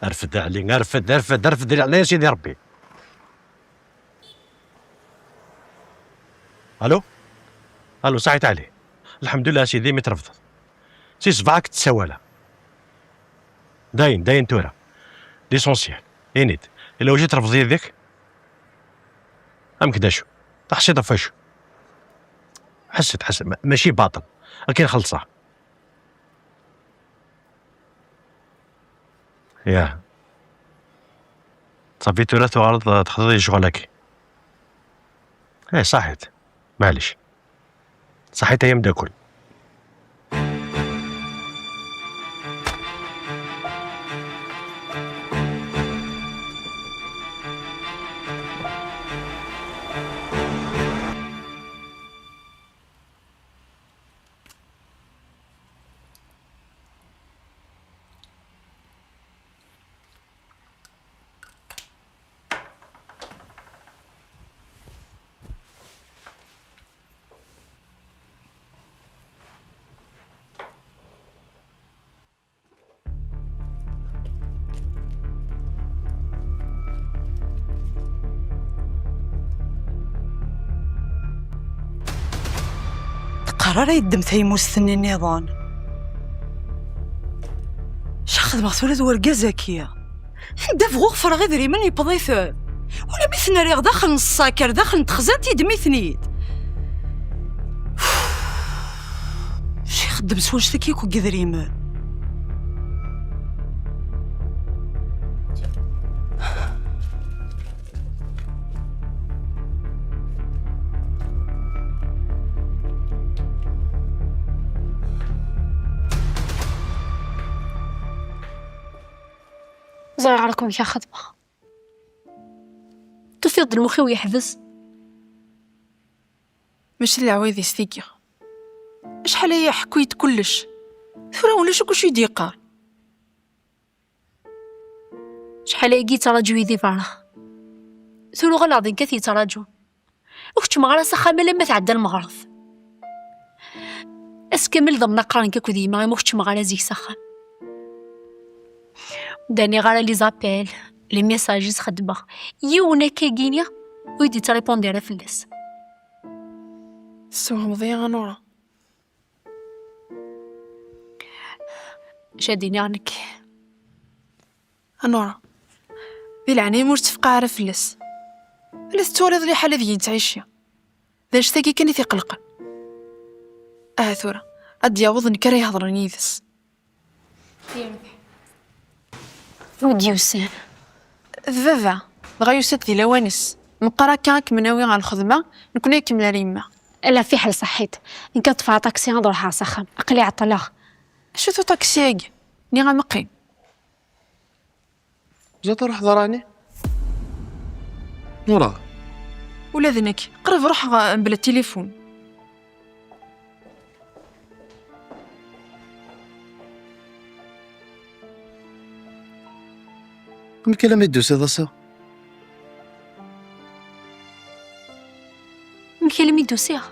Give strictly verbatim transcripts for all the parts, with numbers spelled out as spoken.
Rfed a Ɛli, rfed, rfed, rfed, di leɛnaya Sidi Ṛebbi. Alo? Alo, saḥit a Ɛli. Lḥemdullah a Sidi mi trefdeḍ. Si ṣṣbeḥ ad k-d-ssawaleɣ. Dayen, dayen tura. L'essentiel. Ini-d, yella wacu i trefdeḍ yid-k? Amek d acu? Teḥsiḍ ɣef wacu? Ḥess-d, ḥess-d, ma-, mačči baṭel. Akken xellṣeɣ. Yah. Ṣafi tura tuɣaleḍ, eh, texdiḍ i ccɣel-agi. Eh, ṣaḥit. Maɛlic. Ṣaḥit ay ameddakel. Teqqar ara yeddem taymust-nni nniḍen. Acu xedmeɣ tura d wergaz-agi? Anda bɣuɣ ffreɣ idrimen yewweḍ-iten. Ula mi ten-rriɣ daxel n ṣṣak ar daxel n texzant yeddem-iten-id. Acu ixeddem s wanect-agi akk n yidrimen? Ẓriɣ ara ken-xedmeɣ. Tufiḍ-d lmux-iw yeḥbes. Mačči d leɛwayed-is tigi. Acḥal aya iḥekku-yi-d kullec. Tura ulac akk acu i d-yeqqar. Acḥal ayagi yettraǧu-yi di berra. Tura uɣaleɣ d nekk i t-yettraǧun. Ur keččmeɣ ara s axxam alamma tɛedda lmeɣreb. Ass kamel d amnaqqar nekk akked yemma imi ur keččmeɣ ara zik s axxam. Ur d-rniɣ ara les appels, les messages i s-xeddmeɣ. Yiwen akkagini ur yi-d-yettripundi ara fell-as. Tessewhmeḍ-iyi a Nura. Acu ad d-iniɣ nekk? A Nura, di leɛnaya-m ur ttfeqqiɛ ara fell-as. La tettwaliḍ liḥala deg i nettɛici. D annect-agi kan i t-iqelqen. Aha tura, ad d-yaweḍ nekk ara ihedṛen yid-s. Ur d-yusi. D baba, dɣa yusa-d di lawan-is. Meqqar akka ad kem-nawi ɣer lxedma, nekkni ad kemmel ar yemma. Ala fiḥel ṣaḥit. Nekk ad ṭṭfeɣ aṭaksi ad ruḥeɣ s axxam. Aql-i ɛeṭṭleɣ. Acu-t uṭaksi-agi? Nniɣ-am qqim. Zat ruḥ ḍrani. Nura. Ula d nekk, qrib ruḥeɣ, eh, mebla tilifun. Amek alammi d-tusiḍ ass-a? Amek alammi d-usiɣ?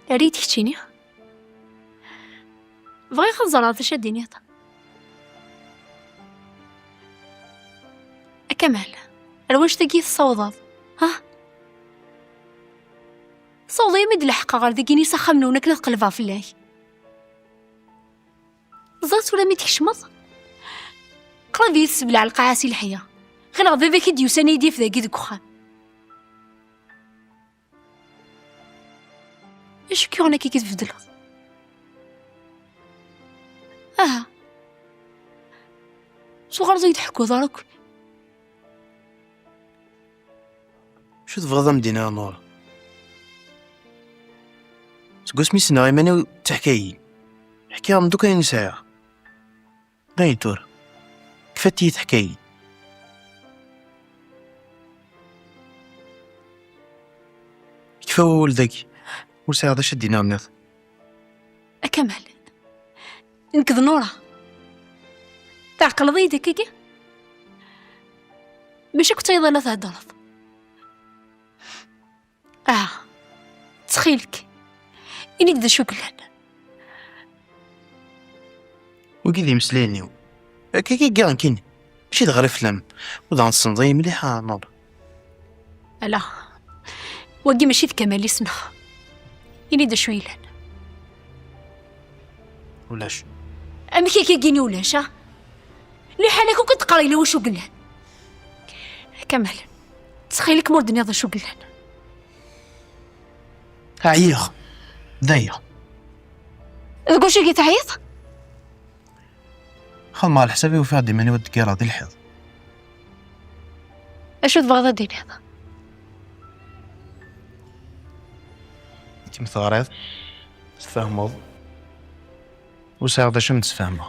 Err-iyi-d keččini. Bɣiɣ ad ẓreɣ d acu ad d-tiniḍ. A Kamal, ar wanect-agi tessawḍeḍ, ha? Tessawḍeḍ-iyi mi d-leḥqeɣ ɣer dagini s axxam-nwen akken ad qelbeɣ fell-ak. Ẓer tura mi tkecmeḍ, qrib iyi-tessebleɛ lqaɛa si leḥya. Ɣileɣ d baba-k i d-yusan i yi-d-yaf dagi deg uxxam. Acu k-yuɣen akka i tbeddleḍ? Aha. Cuɣer ur yi-d-tḥekkuḍ ara akk? Acu tebɣiḍ ad m-d-iniɣ a Nura? Seg wasmi ssneɣ iman-iw d tiḥkayin. Ḥkiɣ-am-d akk ayen sɛiɣ. Dayen tura. Kfant-iyi teḥkayin. Kfa wawal dagi. Ur sɛiɣ d acu ad d-iniɣ nniḍen. A Kamal, nekk d Nura. Tɛeqleḍ-iyi-d akkagi? Mačči akk d tayeḍ ara theddreḍ. Ah, ttxil-k, ini-d d acu yellan. Wigi d imeslayen-iw. Akka i ggiɣ nekkini. Mačči d ɣrif fell-am. U daɣen tessneḍ-iyi mliḥ, a Nura. Ala. Wagi mačči d Kamal i ssneɣ. Ini-d acu yellan. Ulac. Amek akka gini ulac, a? Liḥala-k akk i d-teqqar yella wacu yellan. Kamal, ttxil-k ma ur d-nniḍ acu yellan. Ɛyiɣ. D aya. Deg wacu i teɛyiḍ? Xedmeɣ leḥsab-iw ufiɣ-d iman-iw ad d-ggareɣ di lḥiḍ. Acu tebɣiḍ ad d-tiniḍ? Kemm teɣriḍ, tfehmeḍ. Ur sɛiɣ d acu am d-sfehmeɣ.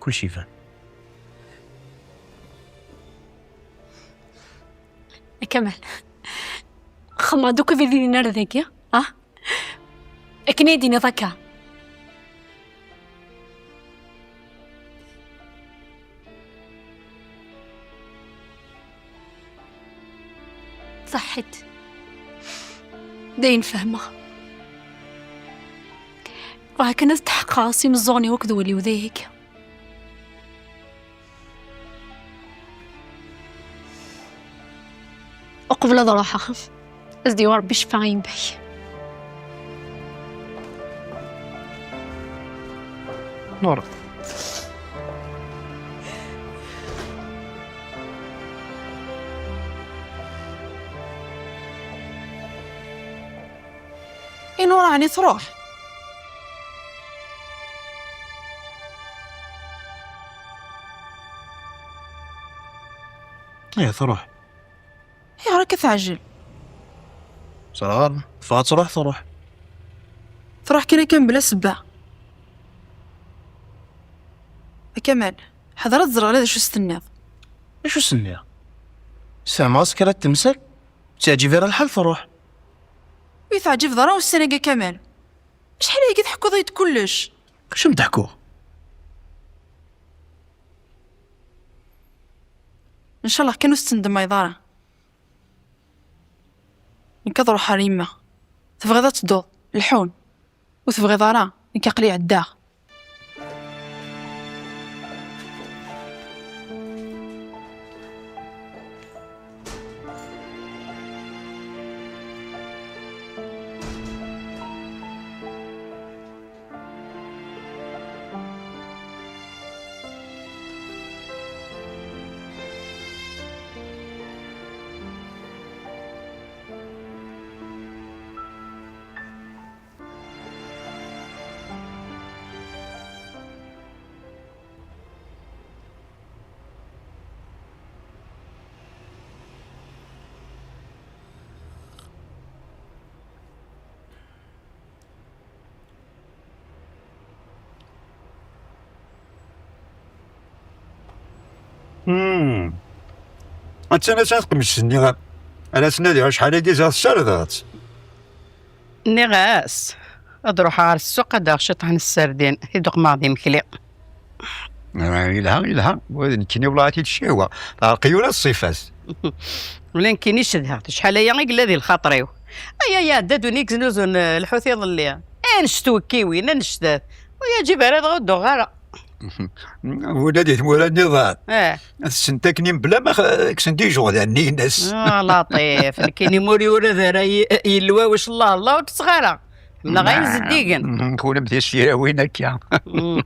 Kullec iban. A Kamal, xedmeɣ-d akk abrid-nni ar dagi, ah? Akken ay d-tiniḍ akka. Ṣaḥḥit. D ayen fehmeɣ. Bɣiɣ kan ad tḥeqqeɣ s imeẓẓuɣen-iw akked wul-iw d ayagi. Uqbel ad ruḥeɣ, ad s-d-yawi Rebbi ccfa i yemma-k. Nura. I Nura ɛni truḥ? Ih, truḥ. Ayɣer akka teɛjel? Ẓriɣ ara. Teffeɣ ad truḥ, truḥ. Truḥ kan akka mebla ssebba. A Kamal, ḥader ad ẓreɣ ala d acu s-tenniḍ. Acu s-nniɣ? Sfehmeɣ-as kra n temsal, ur tt-yeɛǧib ara lḥal, truḥ. Ur yi-teɛǧibeḍ ara ussan-agi a Kamal. Acḥal ayagi tḥekkuḍ-iyi-d kullec? Acu am-d-ḥkuɣ? Ncallah kan ur tettendemayeḍ ara. Nekk ad ruḥeɣ ar yemma. Tebɣiḍ ad tedduḍ? Lḥun. Ur tebɣiḍ ara? Nekk aql-i ɛeddaɣ. Hmm. Attan, attan teqmest-nni. Ara s-nadiɣ acḥal-agi ziɣ tessardeḍ-tt. Nniɣ-as ad ruḥeɣ ɣer ssuq ad d-aɣeɣ ciṭṭaḥ n sserdin i d-uqmeɣ d imekli. Ah, yelha, yelha. Wa d nekkini, wellah, ad t-id-cihwa. Teɛreq-iyi ula d ṣṣifa-s. Ula nekkini cedhaɣ-t. Acḥal aya i yella di lxaṭer-iw. Aya iɛedda-d win i yeznuzun, eh, lḥut iḍelli. Annect twekkiwin, annect-at. Ur yeɛǧib ara, dɣa ur dduɣ ara. Ula di tmura nniḍen. Eh. Tessent akken mebla ma x-, kksent ijeɣdan-nni-ines. Ah, Laṭif, nekkini ma ur yurad ara y-, yelwac, Allah, Allah, ur ttseɣ ara. Ḥemmleɣ ayen zeddigen. Mm, kunemti s tirawin akka. Mm.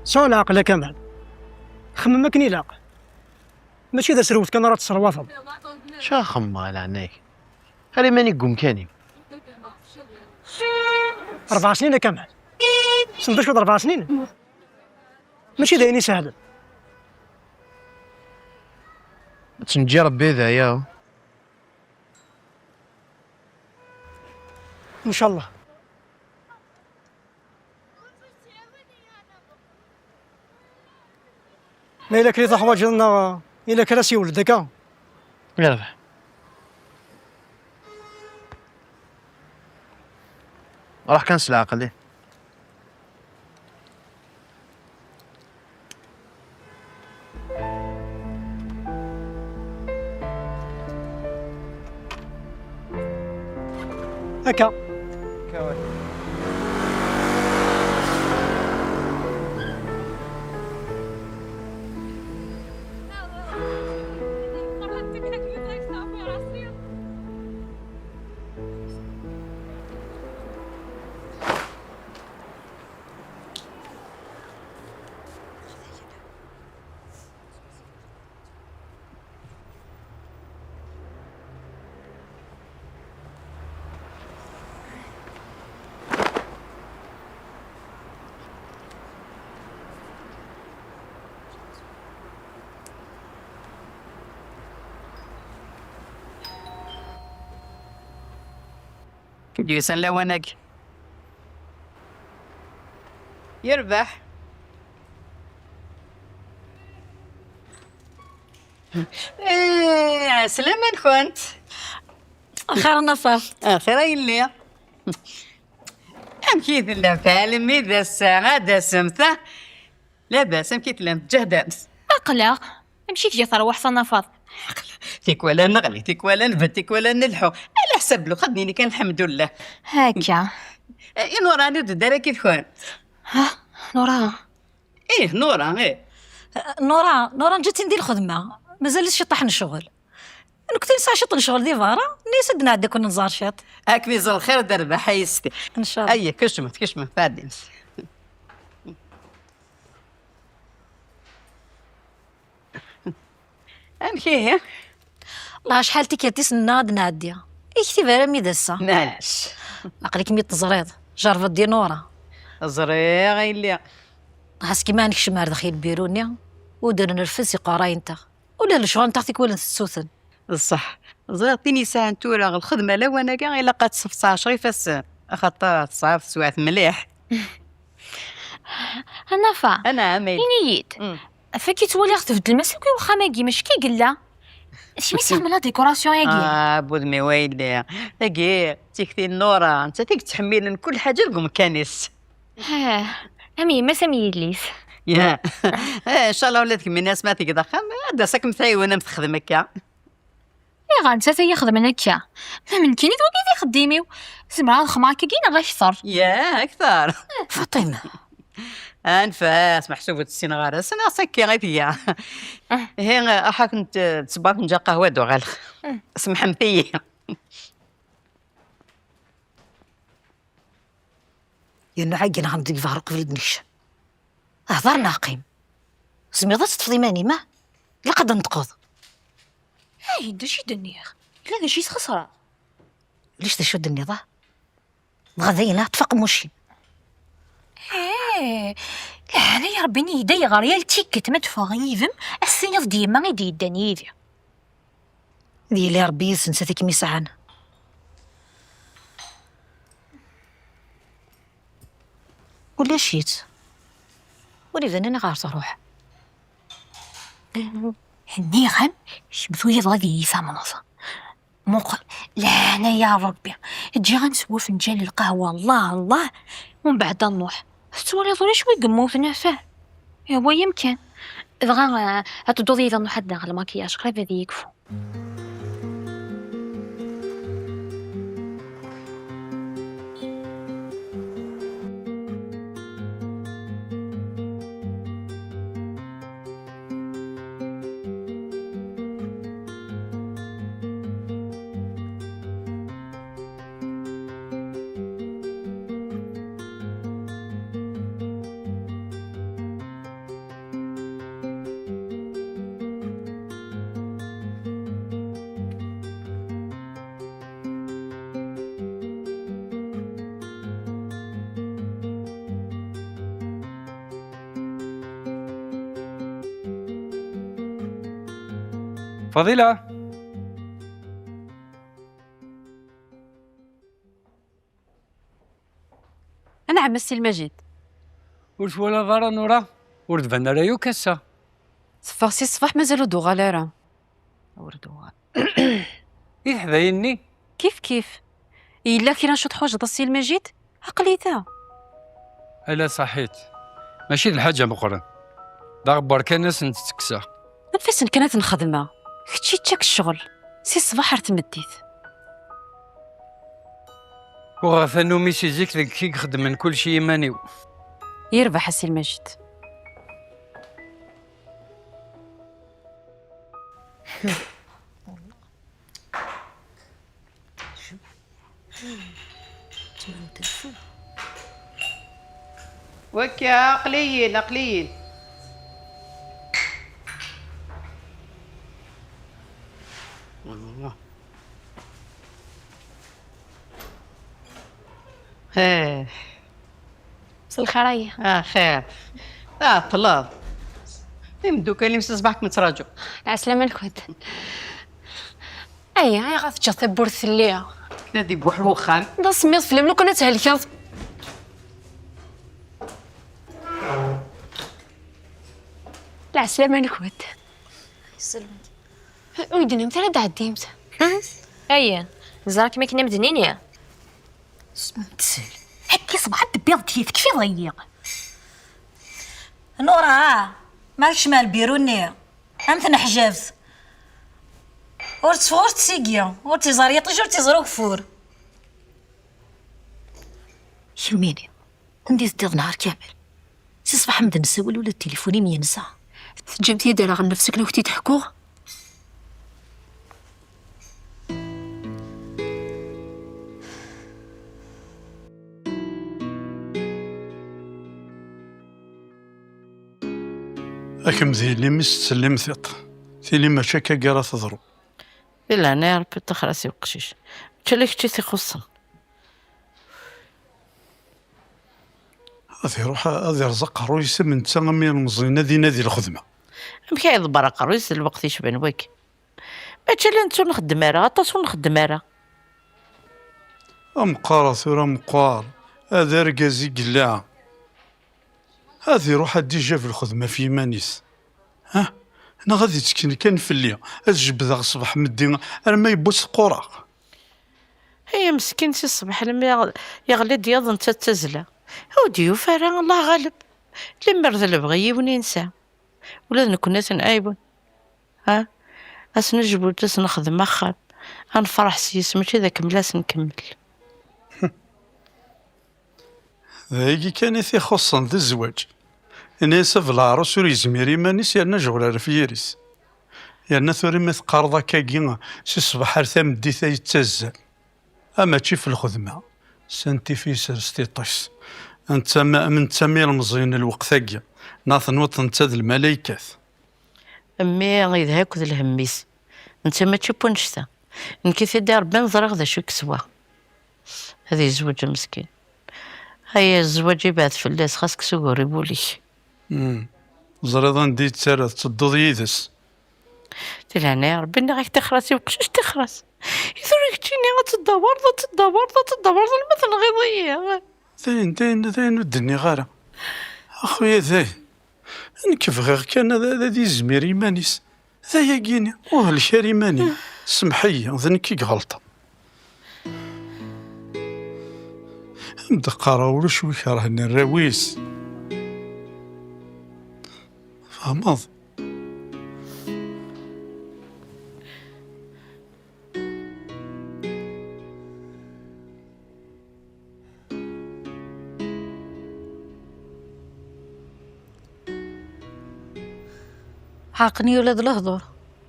Sɛu leɛqel a Kamal. Xemmem akken ilaq. Mačči d asrewt kan ara tesserwateḍ. Acu axemmeɣ, leɛnaya-k? Err iman-ik deg umkan-im. Rebɛa snin a Kamal. Tessneḍ acu d rebɛa snin? Mačči d ayen isehlen. Ad tt-neǧǧi Rebbi d aya. Ncallah. Ma yella kra i teḥwaǧeḍ neɣ yella kra siwel-d akka. Yerbeḥ. Ruḥ kan s leɛqel, ih. Akka. I d-yusan lawan-agi. Yerbeḥ. Eh, ɛeslama-nkent. Axir a Nafar. Axir a yelli. Amek i tellam? Teɛlem-id ass-a ad d-tasemt, ha? Labas, amek i tellam? Tǧehdemt? Aql-aɣ. Amek i tga terwiḥt a Nafar? Tikwal ad neɣli, tikwal ad nbedd, tikwal ad nelḥu. Ala ḥsab lxedni-nni kan, lḥemdullah. Akka. Eh, i Nura, ur d-teddi ara akkit-nkent? Ha? Nura? Ih, Nura, ih. Nura, Nura, ǧǧet-tt-in di lxedma. Mazal-itt ciṭṭaḥ n ccɣel. Nekkni nesɛa ciṭ n ccɣel di berra, nni-as ad d-nɛeddi ad ken-nẓer ciṭ. Ad kem-iẓer lxir, ad d-terbeḥ a yessetma. Ncallah. Ayya, kecmet, kecmet, tɛeddimt. Amek ihi? Wellah, acḥal tikkelt i s-nenna ad d-nɛeddi. Iktib ara mi d ass-a. Maɛlic. Aql-ikem i teẓriḍ. Jerrbeḍ di Nura. Ẓriɣ a yelli. Ɣas kima ad nekcem ar dexi lbiru-nni, u d-nerfed s iqerray-nteɣ. Ula d lecɣal-nteɣ tikwal ntettut-ten. D ṣṣeḥ. Ẓriɣ tin yesɛan tura lxedma lawan-agi, ilaq ad tṣef ɛecra ifassen, axaṭer tesɛa teswiɛt mliḥ. A Nafa, anɛam, ini-yi-d. Mm. Fakk i ttwaliɣ tbeddlem-as akk i wexxam-agi, mačči akka i yella? Kemm i s-iḥemmel la décoration-agi? Ah, budem-iw a yelli. Tagi d tikti n Nura, nettat i yettḥemmilen kull ḥaǧa deg umkan-is. Heh, am yemma-s am yelli-s. Ya. Eh, ncallah ula d kemmini asmi ad tgeḍ axxam, ad d-tas ad kem-tɛiwen am texdem akka. Ayɣer nettat ay ixedmen akka? Ma d nekkini d wagi d ixeddim-iw. Zemreɣ ad xedmeɣ akkagi neɣ akter. Ya, akter. Faṭima. Anef-as, meḥsub ur tt-ssineɣ ara. Ssneɣ s akka i tga. Ah. Ihi, ruḥ ad tent-tṣebbeḍ finǧan qahwa ad uɣaleɣ. Mm. Semḥemt-iyi. Yerna ɛeggen-aɣ-d deg beṛṛa uqbel ad d-nekcem. Hḍer neɣ qqim. Tzemreḍ ad teṭṭfeḍ iman-im, ah? Ilaq ad d-tenṭqeḍ. Ay, d acu i d-nniɣ? Yella d acu i sxeṣreɣ? Ulac d acu d-tenniḍ, ah? Dɣa dayen, ah, ṭṭef aqemmuc-im. Eh, leɛnaya Rebbi, ini-yi-d ayɣer yal tikkelt ma d-ffɣeɣ yid-m, ad s-tiniḍ d yemma i d-yeddan yid-i. Ad yili Rebbi yid-sen, s at i kem-isɛan. Ulac-itt. Ur iban aniɣer truḥ. Nniɣ-am, kemm tugiḍ ad iyi-tamneḍ. Muqel, leɛnaya Rebbi. Ǧǧiɣ-am s wafenǧal n lqahwa, Allah, Allah, umbeɛd ad nruḥ. Tettwaliḍ ulac wi yemmuten, afah. Ihwa-yam kan. Dɣa, eh, ad tedduḍ yid-i ad nruḥ ad d-naɣ lmakiyaǧ, qrib ad yekfu. Faḍila. Anɛam a Si Lmajid. Ur twalaḍ ara Nura? Ur d-ban ara yakk ass-a. Teffeɣ si ṣṣbeḥ, mazal ur d-uɣal ara. Ur d-uɣal. I teḥdayin-nni? Kif kif. Yella kra acu teḥwaǧeḍ a Si Lmajid? Aql-i da. Ala, saḥit. Mačči d lḥaǧa meqqren. D aɣebbar kan ad sen-d-ttekkseɣ. Anef-asen kan ad ten-xedmeɣ. Kečč yečča-k ccɣel. Si ṣṣbeḥ ar tmeddit. Uɣeɣ tannumi si zik deg i ixeddmen kulci iman-iw. Yerbeḥ a Si Lmajid. Wakka, aql-iyi-n, aql-iyi-n. Eh. Mselxir a yaya. Ah, xir. Tɛeṭṭleḍ. Imeddukal-im si ṣṣbeḥ kem-ttraǧu. Ɛeslama-nkent. Aya, ayɣer teǧǧiḍ tawwurt telli? La deg buḥ wexxam. D asemmiḍ fell-am, lukan ad thelkeḍ. Lɛeslama-nkent. Ur yi-d-tennimt ara ad d-tɛeddimt. Aya, ẓriɣ-kem akken am d-nini. Smemt-d. Akka ṣbeḥ ad tebbiḍ-d-iyi, tekfiḍ-iyi. Nura, ma kecmeɣ lbiru-nni, am tneḥjabt. Ur tteffeɣ, ur ttsigi, ur tt-iẓer yiṭij, ur tt-iẓer ugeffur. Kennemini, anda i teddiḍ nehar kamel? Si ṣṣbeḥ am d-nessawel, ula d tilifun-im yensa. Teǧǧamt-iyi-d ara ɣer nnefs akken ur k-t-id-ḥkuɣ? Akem d yelli-m i s-tettsellim tiṭ. Tili mačči akka ara teḍru. Di leɛnaya Rebbi, ṭṭixer-as i uqcic. Mačči ala kečč i t-ixuṣṣen. Ad iruḥ, ad irẓ aqerruy-is am netta, am yilmeẓyen, ad inadi lxedma. Amek ay iḍebber aqerruy-is di lweqt yecban wagi? Mačči ala netta ur nxeddem ara, aṭas ur nxeddem ara. Ameqqar tura meqqar, ad argaz i yella. Ad iruḥ ad d-ijab lxedma ɣef yiman-is. Ha? Neɣ ad ittkel kan fell-i, ad jebdeɣ ṣṣbeḥ meddi arma yewwa-tt tqureɣ. Ay ameskin, si ṣṣbeḥ almi yeɣli-d yiḍ netta d tazzla. Ur d-yufi ara, Allah ɣaleb. Lemmer d lebɣi yiwen i nesɛa. Ula d nekkni ad t-nɛiwen. Ha? Ad s-nejbed, ad s-nexdem axxam. Ad nefreḥ s-yes, mačči d akemmel ad s-nkemmel. D ayagi kan i t-ixuṣṣen d zzwaǧ. Ini-as a belɛerus ur yezmir iman-is yerna jɣel ɣef yiri-s. Yerna tura imi teqqareḍ akkagi, si ṣṣbeḥ ar tameddit ay yettazzal. A mačči f lxedma, santif yesres tiṭ-is. Netta ma, netta mi lmeẓyen lweqt-agi, neɣ tenwiḍ netta d lmalaykat? Mmi yedha akked lhemm-is. Netta mačči n wannect-a. Nekk i t-id-iṛebban ẓriɣ d acu i yeswa. Ad yezweǧ meskin. Aya zzwaǧ ibɛed fell-as, xas kkes ugur i wul-ik. Hmm. Teẓriḍ anda i yettarra, tettedduḍ yid-s. Di leɛnaya Rebbi, nniɣ-ak tixer-as i uqcic, tixer-as. I tura keččini ad teddawareḍ, ad teddawareḍ, ad teddawareḍ, alma tenɣiḍ-iyi. Dayen, dayen, dayen ur d-nniɣ ara. A xuya, dayen. Nekk bɣiɣ kan ad, ad, ad yezmir iman-is. D ayagi-ni, ur helk ara iman-im. Semmeḥ-iyi, d nekk i iɣelṭen. Am d-qqareɣ, ulac wi ikerhen arraw-is. Tfehmeḍ? Ɛerqen-iyi ula d lehdur.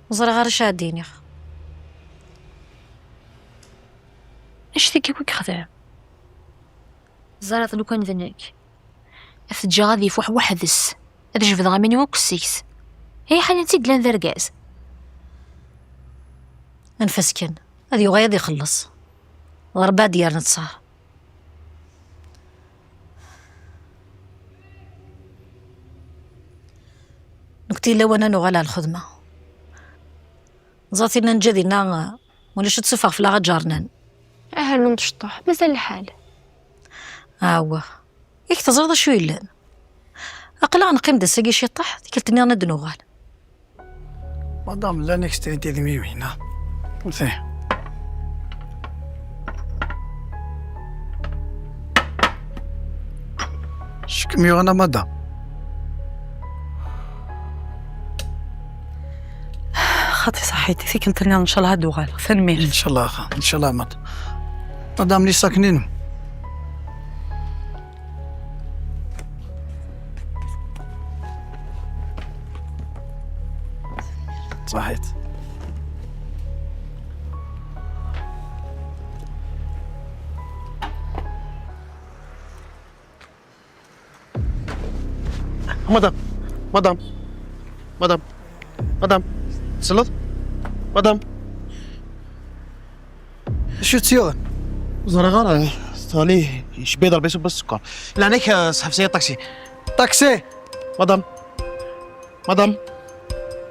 Ur ẓriɣ ara acu ara d-iniɣ. Annect-agi i yexdem. Ẓriɣ lukan d nekk. Ad t-ǧǧeɣ ad ifuḥ weḥd-s. Ad jebdeɣ aman-iw akk seg-s. Ay ḥanen-tt-id llan d argaz. Anef-as kan. Ad yuɣal ad ixelleṣ. D Rebbi ad d-yerren ttṣar. Nekti lawan ad nuɣal ɣer lxedma. Ẓat inna neǧǧa dinna, ulac ad tsuffeɣ fell-aɣ aǧarnan. Ahal n umecṭuḥ, mazal lḥal. Awah, yak teẓriḍ acu yellan. Aql-aɣ neqqim-d ass-agi ciṭṭaḥ, tikkelt nniḍen ad d-nuɣal. Madame, llan-ak s trin tidmiwin, ha? Mti. Ckem yuɣen a madame. Xaṭi, ṣaḥit, tikkelt nniḍen ncallah ad d-uɣaleɣ. Tanemmirt. Ncallah, ncallah, madame. Madame, li saknin? صحيت. مدام، مدام، مدام، مدام، تسلط؟ مدام. شو تسيون؟ زرغرة، تولي شبيد البيس بس سكر. لا، نيك، آه، صحف سي طاكسي. طاكسي. مدام. مدام.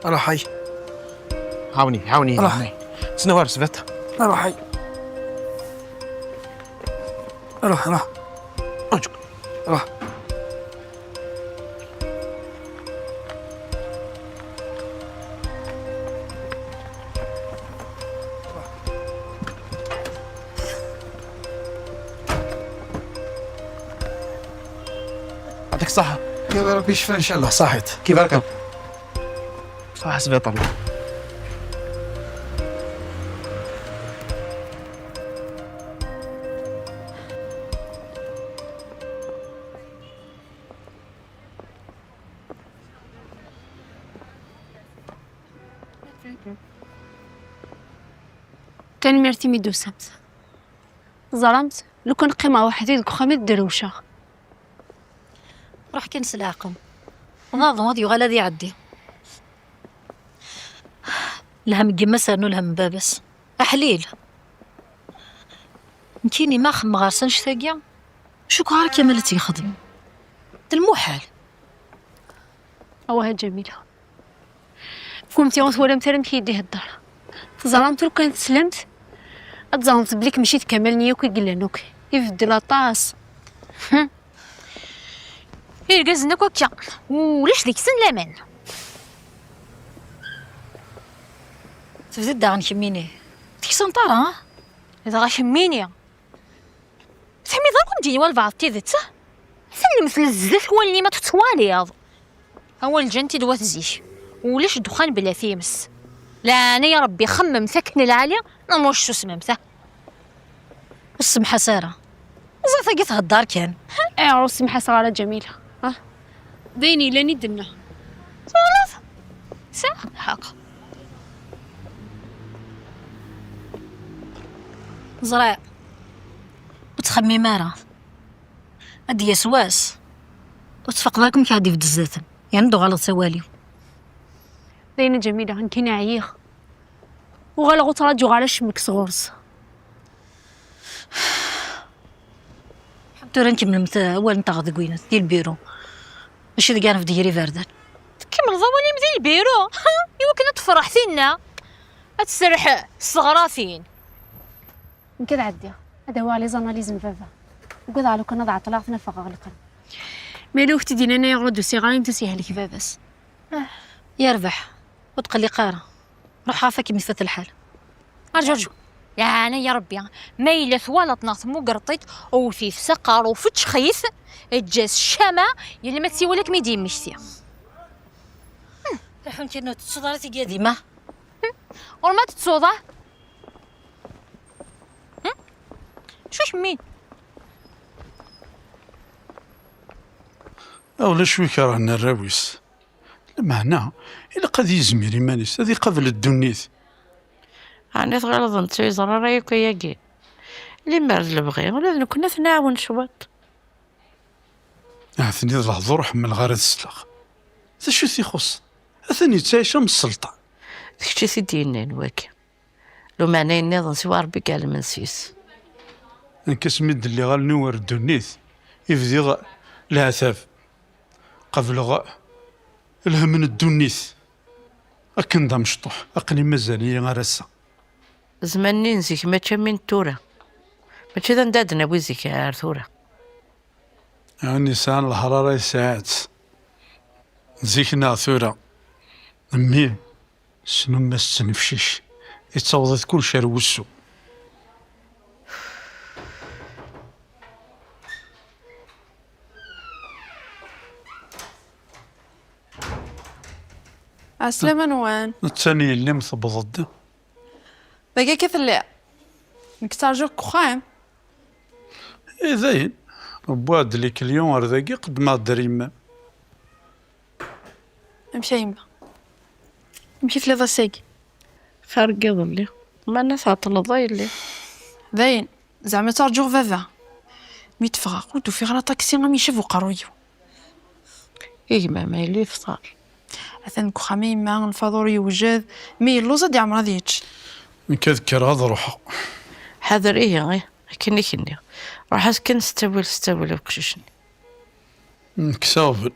روحي. عاوني، عاوني، روح. عاوني. تسنى وارس فيت. روحي. روح، روح. أجك. روح. يعطيك الصحة. يا ربي يشفى إن شاء الله، صحيت. كيف راكم؟ صح، حسبي الله. Tanemmirt imi d-tusamt. Teẓramt, lukan qqimeɣ weḥd-i deg uxxam i d-drewceɣ. Ruḥ kan s leɛqel. Ḍaḍu ad yuɣal ad iɛeddi. Lhem n yemma-s rnu lhem n baba-s. Aḥlil. Nekkini ma xemmeɣ ɣer-s annect-agi, cukkeɣ ara Kamal ad tt-yexdem. D lmuḥal. Awah a Ǧamila. Kunti ur twalamt ara amek i yi-d-ihedder. Teẓramt ur kan teslamt, ad teẓremt belli mačči d Kamal-nni akk i yellan akk. Ibeddel aṭas. Hm. Irgazen akk akka, ulac deg-sen laman. Tebdiḍ daɣen kemmini. Ur teksaneḍ ara, ha? Dɣa kemmini. Tḥemmid ara ken-d-yini walbeɛḍ tidet? Atan lemtel zdat wallen-im ad tettwaliḍ. Awal ǧǧan-t-id wat zik. Ulac ddexxan bla times. Leɛnaya Rebbi xemmemt akken lɛali, neɣ ma ur susmemt, ah. Ur ssemḥas ara. Ẓer tagi thedder kan. Ayɣer ur ssemḥaseɣ ara Ǧamila? Ah. D ayen yellan i d-tenna. Twalaḍ? Sɛiɣ lḥeqq. Ẓriɣ. Ur ttxemmim ara. Ad d-yas wass, ur tfaqeḍ ara amek ad d-ibedd zdat-m, yerna ad d-uɣaleḍ s awal-iw. Dayen a Ǧamila, nekkini ɛyiɣ. Uɣaleɣ ur ttraǧuɣ ara acemmek sɣur-s. Tura nkemmlemt awal-nteɣ deg winat, di lbiru. Mačči deg ara nbedd gar iberdan. Tkemmleḍ awal-im di lbiru? Iwakken ad tefreḥ tinna. Ad tserreḥ s teɣratin. Nekk ad ɛeddiɣ, ad awiɣ les analyses n baba. Ugadeɣ lukan ad ɛeṭṭleɣ, ad ten-afeɣ ɣelqen. Ma yella ur k-t-id-yennan ayɣer ur d-usiɣ ara, imi s-yehlek baba-s. Ah, yerbeḥ, ur tqelliq ara. Ruḥ ɣef akken ifat lḥal. Arǧu, arǧu. Leɛnaya Rebbi, ma yella twalaḍ neɣ tmugreḍ-it, wwet-it s aqerru, feččex-it, eǧǧ-as ccama, yal ma tsiwel akken i d-yemmekti. Ruḥ, nekkini ur tettuḍ ara tigad-im, ah? Ur ma tettuḍ, ah? Hm? Acu kemmin? A ulac wi ikerhen arraw-is. Lameɛna, ilaq ad yizmir iman-is, ad iqabel ddunit. Ɛni tɣileḍ netta ur yeẓri ara yakk ayagi? Limer d lebɣi, ula d nekkni ad t-nɛawen cwiṭ. Ahat-nni d lehdur ur ḥemmleɣ ara ad sleɣ. D acu i t-ixuṣṣen? Atan yettɛic am sselṭan. D kečč i t-id-yennan wagi. Lumeɛna nniḍen siwa Ṛebbi i iɛelmen s yis. Nekk asmi d-lliɣ allen-iw ar ddunit, i bdiɣ leɛtab. Qableɣ lhem n ddunit. Akken d amecṭuḥ, aql-i mazal-iyi ar ass-a. Zzman-nni n zik mačči am win n tura. Mačči d anda ad d-nawi zik ar tura. Win yesɛan leḥrara yesɛa-tt. Zik neɣ tura. Mmi, ssnum ma s-ttnefcic, yettaweḍ-it kullec ar wussu. Ɛeslama-nwen. Attan yelli-m tewweḍ-d. Dagi akka telliḍ? Nekk ttarjuɣ deg uxxam. Eh, dayen. Wwiɣ-d les clients ar dagi, qeddmeɣ-d ar yemma-m. Amek a yemma? Amek i telliḍ ass-agi? Xir n yiḍelli. Mana tɛeṭṭleḍ a yelli? Dayen, zeɛma ttarǧuɣ baba. Mi d-ffɣeɣ, ur d-ufiɣ ara aṭaksi am icab uqerruy-iw. I gma-m a yelli yefṭer? Atan deg uxxam a yemma, lfaḍur yewjed, mi yelluẓ ad iɛmer ad yečč. Nekk ad kkreɣ ad ruḥeɣ. Ḥader ihi, ih, akken i k-nniɣ. Ruḥ-as kan s ttawil, s ttawil i uqcic-nni. Kkes aɣbel.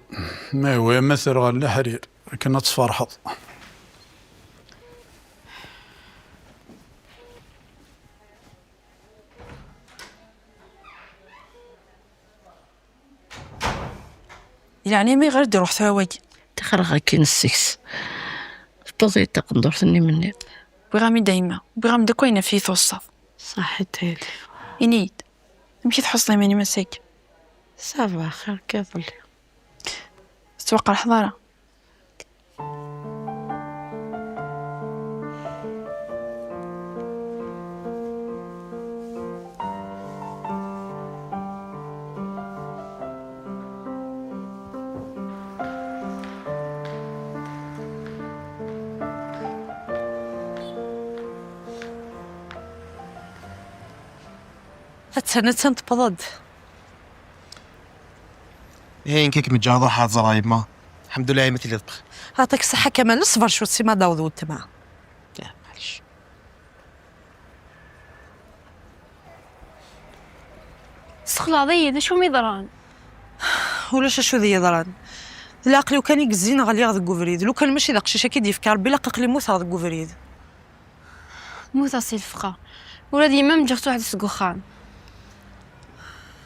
Ma yehwa ma terɣa leḥrir, akken ad tferḥeḍ. Di leɛnaya-m, ayɣer i d-iruḥ tura wagi? Ṭixreɣ akin seg-s. Tewweḍ-iyi-d taqendurt-nni menni. Wwiɣ-am-id a yemma, wwiɣ-am-d akk ayen ɣef iyi-tuṣṣaḍ. Ṣaḥit a yelli. Ini-yi-d, amek i tḥusseḍ iman-im ass-agi? Ça va, xir n yiḍelli. Tettwaqerḥeḍ ara? Attan, attan tewweḍ-d. Ihi nekk ad kem-ǧǧeɣ ad ruḥeɣ ad ẓreɣ yemma. Lḥemdulleh imi telliḍ bxir. Ɛṭik ṣṣeḥḥa Kamal, ṣber cwiṭ sima d-taweḍ weltma. Ya, maɛlic. Tessexlaɛeḍ-iyi, d acu mi yeḍran? Ulac acu d yeḍran. D leɛqel-iw kan i yezzin ɣliɣ deg ubrid. Lukan mačči d aqcic-agi i d-yefka Rebbi, ilaq aql-i mmuteɣ deg ubrid. Mmuteɣ si lfeqqa. Ula d yemma-m ǧǧiɣ-tt weḥd-s deg uxxam.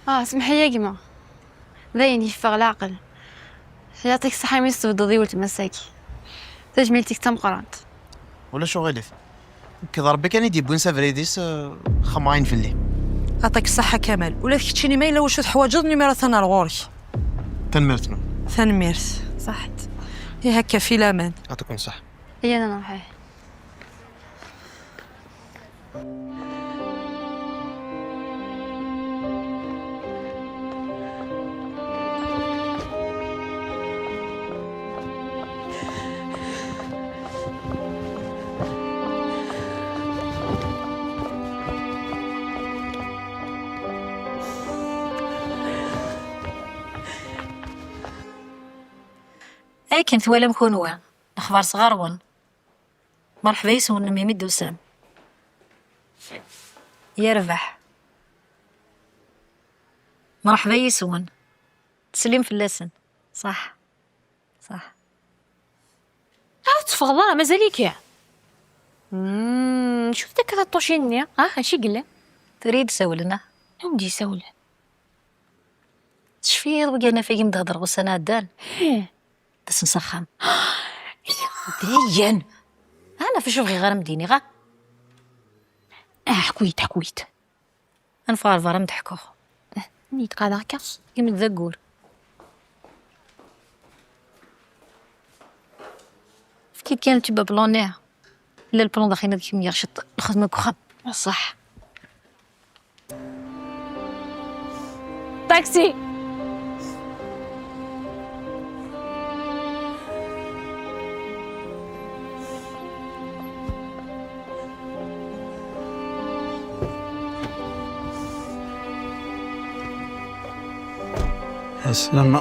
Ah, semmeḥ-iyi a gma. Dayen yeffeɣ leɛqel. Yɛṭik ṣṣeḥḥa imi s-tbeddeḍ i weltma-s-agi. Tajmilt-ik d tameqqrant. Ulac uɣilif. Nekk d Rebbi kan i d-yewwin s abrid-is, eh, xemmeɣ ayen fell-i. Ɛṭik ṣṣeḥḥa Kamal. Ula d keččini ma yella wacu teḥwaǧeḍ, numéro atan ar ɣur-k. Tanemmirt-nwen. Tanemmirt. Ṣaḥit. Ihi akka fi laman. Ɛṭikum ṣṣeḥḥa. Iyya ad nruḥ, ih. Akken twalam kunwi, lexbar sɣur-wen. Mreḥba yes-wen, imi d-tusam. Yerbeḥ. Mreḥba yes-wen. Teslim fell-asen. Ṣaḥ. Ṣaḥ. Ah, ur teffɣeḍ ara, mazal-ik? Hmm, cuf-d akka taṭṭucin-nni. Ah, acu i yellan? Tura i d-sawlen, ah. Anwa i d-yessawlen? Tecfiḍ wigi anafag i m-d-hedreɣ ussan iɛeddan? Ih. Tasen s axxam. Dayen! Ah, naf acu bɣiɣ ara m-d-iniɣ, ah. Ah, ḥku-yi-d, ḥku-yi-d. Ad neffeɣ ɣer berra ad m-d-ḥkuɣ. Nitqad akka. Imi d aggur. Efk-iyi-d kan le tube à ballon-nni. Illa le plan daxel ad kem-yaɣ ciṭ lxedma deg uxxam. Ṣṣeḥ. Taxi. Ɛeslama.